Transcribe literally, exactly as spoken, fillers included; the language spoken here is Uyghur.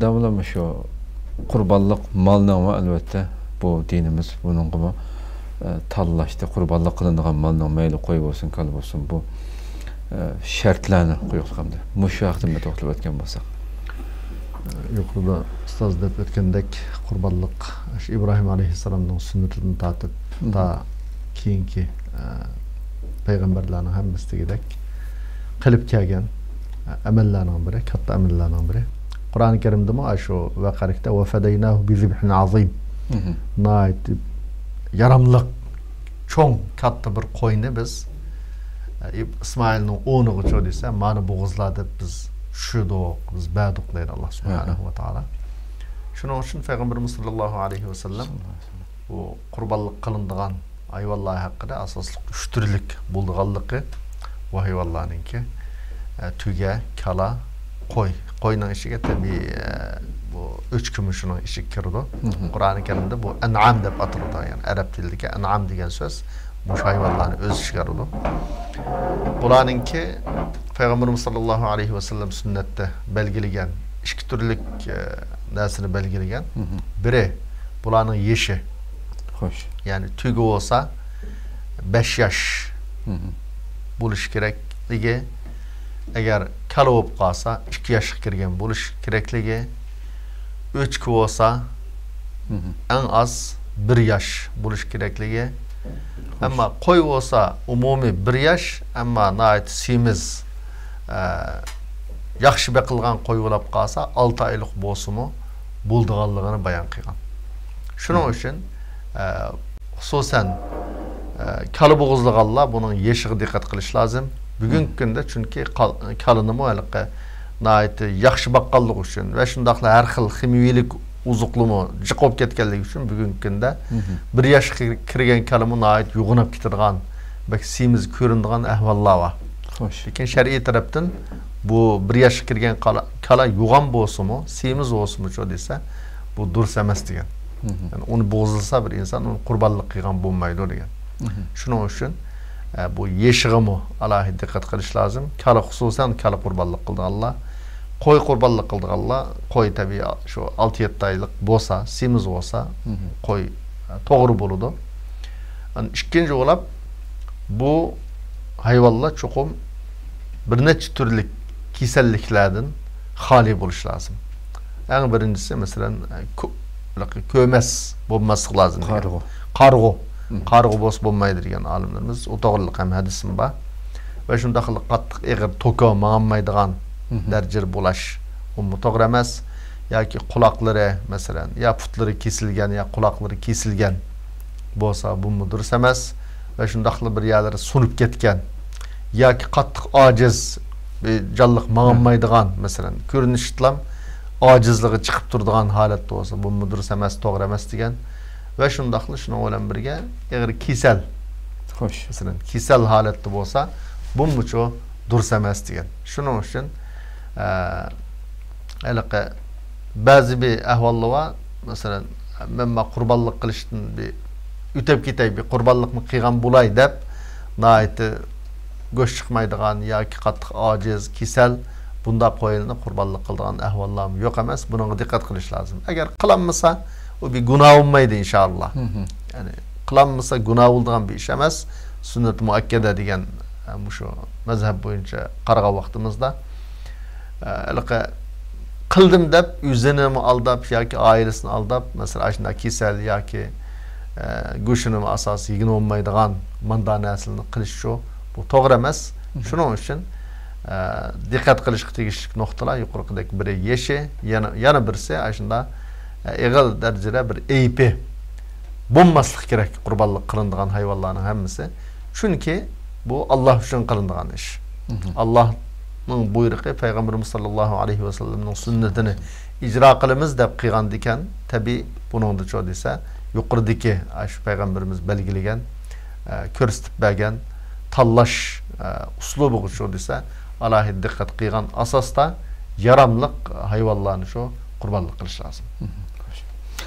داۋاملىق شۇ قۇربانلىق مالنىڭمۇ، ئەلۋەتتە، بۇ دىنىمىز بۇنىڭغىمۇ، ئە، تاللاشتا قۇربانلىق قىلىنىدىغان مالنىڭ، مەيلى قوي بولسۇن، كالا بولسۇن، بۇ، ئە، شەرتلەرنى قويۇقلۇق ئەمدى. مۇشۇ ھەقتە بىر توختىلىپ ئۆتكەن بولساق. يۇقىرىدا ئۇستاز دەپ ئۆتكەندەك، قۇربانلىق شۇ ئىبراھىم ئەلەيھىسسالامنىڭ سۈننىتىدىن تارتىپ، مم. تا كېيىنكى، ئە، پەيغەمبەرلەرنىڭ ھەممىسى دېگۈدەك قىلىپ كەلگەن، ئە، ئەمەللەرنىڭ بىرى، كاتتا ئەمەللەرنىڭ بىرى. قۇرئانى كەرىمدىمۇ ئاشۇ ۋەقەلىكتە، «وَفَدَيْنَاهُ بِذِبْحٍ عَظِيمٍ». مم. ناھايىتى ياراملىق، چوڭ، كاتتا بىر قوينى بىز، ئە، ئىب-، ئىسمائىلنىڭ ئورنىغىچۇ دېسە، مانا بوغۇزلا دەپ بىز چۈشۈردۇق، بىز بەردۇق دەيدۇ ئاللا سۇبھانەھۇ ۋە تائالا. شۇنىڭ ئۈچۈن پەيغەمبىرىمىز ساللاللاھۇ ئەلەيھى ۋەسەللەم بۇ قۇربانلىق قىلىنىدىغان ھايۋانلار ھەققىدە ئاساسلىق ئۈچ تۈرلۈك بولىدىغانلىقى، بۇ ھايۋانلارنىڭكى، ئە، تۆگە، كالا، قوي. قوينىڭ ئىچىگە تەبىئىي، ئە، بۇ ئۆچكىمۇ شۇنىڭ ئىچىگە كىرىدۇ. مم. قۇرئانى كەرىمدە بۇ ئەنئام دەپ ئاتىلىدۇ. يەنى ئەرەب تىلىدىكى ئەنئام دېگەن سۆز مۇشۇ ھايۋانلارنى ئۆز ئىچىگە ئالىدۇ. بۇلارنىڭكى پەيغەمبىرىمىز ساللاللاھۇ ئەلەيھى ۋەسەللەم سۈننەتتە بەلگىلىگەن ئىككى تۈرلۈك، ئە، نەرسىنى بەلگىلىگەن. مم. بىرى، بۇلارنىڭ يېشى. خوش. يەنى تۆگە بولسا بەش ياش مم. بولۇشى كېرەكلىكى، ئەگەر كالا بولۇپ قالسا ئىككى ياشقا كىرگەن بولۇشى كېرەكلىكى، ئۆچكە بولسا مم. ئەڭ ئاز بىر ياش بولۇشى كېرەكلىكى، ئەمما قوي بولسا ئومۇمىي بىر ياش، ئەمما ناھايىتى سېمىز، ئە، ياخشى بېقىلغان قوي بولاپ قالسا، ئالتە ئايلىق بولسىمۇ بولىدىغانلىقىنى بايان قىلغان. شۇنىڭ ئۈچۈن، ئە، خۇسۇسەن، ئە، كالا بوغۇزلىغانلار بۇنىڭ يېشىغا دىققەت قىلىش لازىم. بۈگۈنكى كۈندە چۈنكى قال-، كالىنىمۇ ھېلىقى ناھايىتى ياخشى باققانلىقى ئۈچۈن ۋە شۇنداقلا ھەر خىل خىمىيىلىك ئوزۇقلىمۇ جىق بولۇپ كەتكەنلىكى ئۈچۈن بۈگۈنكى كۈندە بىر ياشقا كىر-، كىرگەن كالىمۇ ناھايىتى يوغىناپ كېتىدىغان، بەك سېمىز كۆرۈنىدىغان ئەھۋاللار بار. خوش. لېكىن شەرئىي تەرەپتىن بۇ بىر ياشقا كىرگەن قالا-، كالا يوغان بولسىمۇ، سېمىز بولسىمۇچۇ دېسە، بۇ دۇرۇس ئەمەس دېگەن. يەنى ئۇنى بوغۇزلىسا بىر ئىنسان، ئۇنى قۇربانلىق قىلغان بولمايدۇ دېگەن. شۇنىڭ ئۈچۈن، ئە، بۇ يېشىغىمۇ ئالاھىدە دىققەت قىلىش لازىم. كالا، خۇسۇسەن كالا قۇربانلىق قىلىدىغانلار، قوي قۇربانلىق قىلىدىغانلار، قوي تەبىئىي شۇ ئالتە يەتتە ئايلىق بولسا، سېمىز بولسا، قوي، ئە، توغرا بولىدۇ. ئىككىنچى بولاپ، بۇ ھايۋانلار چوقۇم بىر نەچچە تۈرلۈك كېسەللىكلەردىن خالىي بولۇشى لازىم. ئەڭ بىرىنچىسى، مەسىلەن، كۆ-، كۆمەس بولماسلىق لازىم دېگەن. قارىغۇ. قارىغۇ. قارىغۇ بولسا بولمايدۇ دېگەن ئالىملىرىمىز. ئۇ توغرىلىق ھەم ھەدىسىمۇ بار. ۋە شۇنداقلا قاتتىق ئېغىر توكا ماڭالمايدىغان دەرىجىدە بولاش، ئۇمۇ توغرا ئەمەس. ياكى قۇلاقلىرى، مەسىلەن، يا پۇتلىرى كېسىلگەن، يا قۇلاقلىرى كېسىلگەن بولسا، بۇمۇ دۇرۇس ئەمەس. ۋە شۇنداقلا بىر يەرلىرى سۇنۇپ كەتكەن ياكى قاتتىق ئاجىز، بىر جانلىق ماڭالمايدىغان، مەسىلەن، كۆرۈنۈشىدىلا ئاجىزلىقى چىقىپ تۇرىدىغان ھالەتتە بولسا، بۇمۇ دۇرۇس ئەمەس، توغرا ئەمەس دېگەن. ۋە شۇنداقلا شۇنىڭ بىلەن بىرگە ئېغىر كېسەل. خوش. مەسىلەن، كېسەل ھالەتتە بولسا، بۇمۇچۇ دۇرۇس ئەمەس دېگەن. شۇنىڭ ئۈچۈن، ئە، ھېلىقى بەزى بىر ئەھۋاللار بار. مەسىلەن، مەن ما قۇربانلىق قىلىشتىن بىر ئۆتۈپ كېتەي، بىر قۇربانلىقنى قىلغان بولاي دەپ، ناھايىتى گۆش چىقمايدىغان ياكى قاتتىق ئاجىز، كېسەل، بۇنداق قويلارنى قۇربانلىق قىلىدىغان ئەھۋاللارمۇ يوق ئەمەس. بۇنىڭغا دىققەت قىلىش لازىم. ئەگەر قىلالمىسا، ئۇ بىر گۇناھ بولمايدۇ، ئىنشائاللا. يەنى، قىلالمىسا گۇناھ بولىدىغان بىر ئىش ئەمەس. سۈننەت مۇئەككەدە دېگەن، ئە، مۇشۇ مەزھەپ بويىچە قارىغان ۋاقتىمىزدا، ئە، ھېلىقى قىلدىم دەپ ئۆزىنىمۇ ئالداپ ياكى ئائىلىسىنى ئالداپ، مەسىلەن، ئاشۇنداق كېسەل ياكى، ئە، گۆشىنىمۇ ئاساسىي يېگىلى بولمايدىغان مانداق نەرسىلەرنى قىلىشچۇ، بۇ توغرا ئەمەس. شۇنىڭ ئۈچۈن، ئە، دىققەت قىلىشقا تېگىشلىك نۇقتىلار يۇقىرىقىدەك بىرى يېشى، يەنە، يەنە بىرسى ئاشۇنداق، ئە، ئېغىر دەرىجىدە بىر ئەيىبى بولماسلىقى كېرەك قۇربانلىق قىلىنىدىغان ھايۋانلارنىڭ ھەممىسى. چۈنكى بۇ ئاللا ئۈچۈن قىلىنىدىغان ئىش. ئاللانىڭ بۇيرۇقى، پەيغەمبىرىمىز ساللاللاھۇ ئەلەيھى ۋەسەللەمنىڭ سۈننىتىنى ئىجرا قىلىمىز دەپ قىلغاندىكەن، تەبىئىي بۇنىڭدىچۇ دېسە، يۇقىرىدىكى، ئاشۇ پەيغەمبىرىمىز بەلگىلىگەن، ئە، كۆرسىتىپ بەرگەن تاللاش، ئە، ئۇسلۇبىغىچۇ دېسە، ئالاھىدە دىققەت قىلغان ئاساستا ياراملىق ھايۋانلارنى شۇ قۇربانلىق قىلىش لازىم.